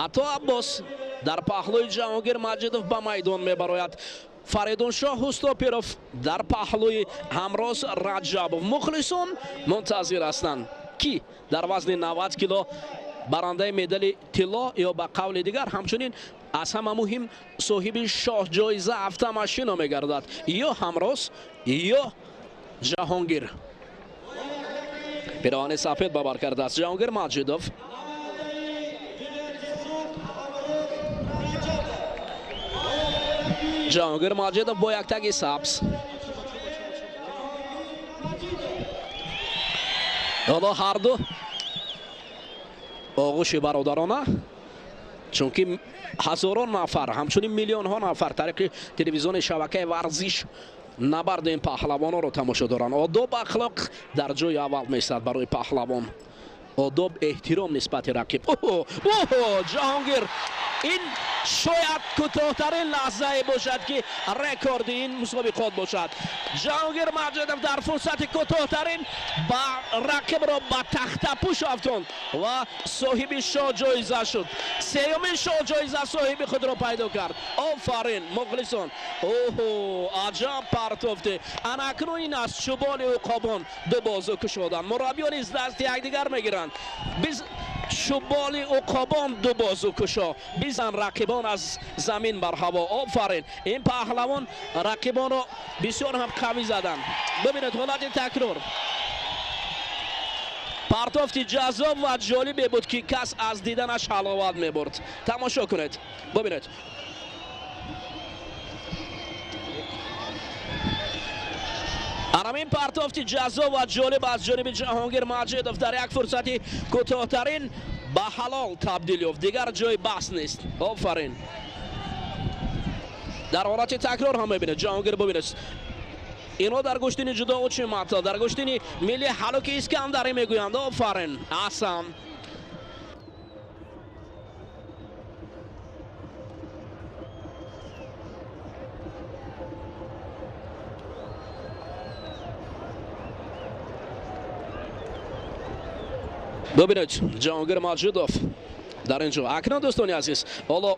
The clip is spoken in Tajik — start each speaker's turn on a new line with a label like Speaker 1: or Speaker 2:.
Speaker 1: Ато Аббос дар паҳлӯи Ҷаҳонгир Маҷидов ба майдон мебарояд. Фаридуншоҳ Ҳустопиров дар паҳлӯи Ҳамроз Раҷабов. Мухлисон мунтазир ҳастанд, ки дар вазни 90 кило барандаи медали тилло ё ба қавли дигар ҳамчунин аз ҳама муҳим соҳиби шоҳҷоиза автомашино мегардад, ё Ҳамроз ё Ҷаҳонгир. Пироҳани сафед ба бар кардааст Ҷаҳонгир Маҷидов. Ҷаҳонгир Маҷидов бо як таги сабз. Ҳоло ҳарду оғӯши бародарона, чунки ҳазорон нафар, ҳамчунин миллионҳо нафар тариқи телевизиони шабакаи варзиш набарди ин паҳлавононро тамошо доранд. Одоб ахлоқ дар ҷои аввал меистад барои паҳлавон. Одоб, эҳтиром нисбати рақиб. Оҳо, Ҷаҳонгир, ин шояд кӯтоҳтарин лаҳзае бошад, ки рекорди ин мусобиқот бошад. Ҷаҳонгир Маҷидов дар фурсати кӯтоҳтарин ба рақибро ба тахтапӯш афтонд ва соҳиби шоҳҷоиза шуд. Сеюмин шоҳҷоиза соҳиби худро пайдо кард. Офарин, мухлисон. Оҳо, аҷаб партофте. Ана акнун ин аст чӯболи уқобон ду бозу кушоданд. Мураббиён низ дасти якдигар мегиранд. Чӯболи уқобон ду бозу кушо, бизан рақибон аз замин бар ҳаво. Офарин, ин паҳлавон рақибонро бисёр ҳам қавӣ заданд. Бибинед ҳолати такрор. Партофти ҷаззоб ва ҷолибе буд, ки кас аз диданаш ҳаловат мебурд. Тамошо кунед, бибинед. Анамин партофти ҷаззоб ва ҷолиб аз ҷониби Ҷаҳонгир Маҷидов дар як фурсати кӯтоҳтарин ба ҳалол табдил ёфт. Дигар ҷои баҳс нест. Офарин. Дар ҳолати такрор ҳам мебинед. Ҷаҳонгир, бибинед. Инҳо дар гӯштини ҷудо учи мато, дар гӯштини милли ҳалуки Искандарӣ мегӯянд. Офарин, аҳсан. Бибинед, Ҷаҳонгир Маҷидов дар ин ҷо. Акнун, дӯстони азиз, ҳоло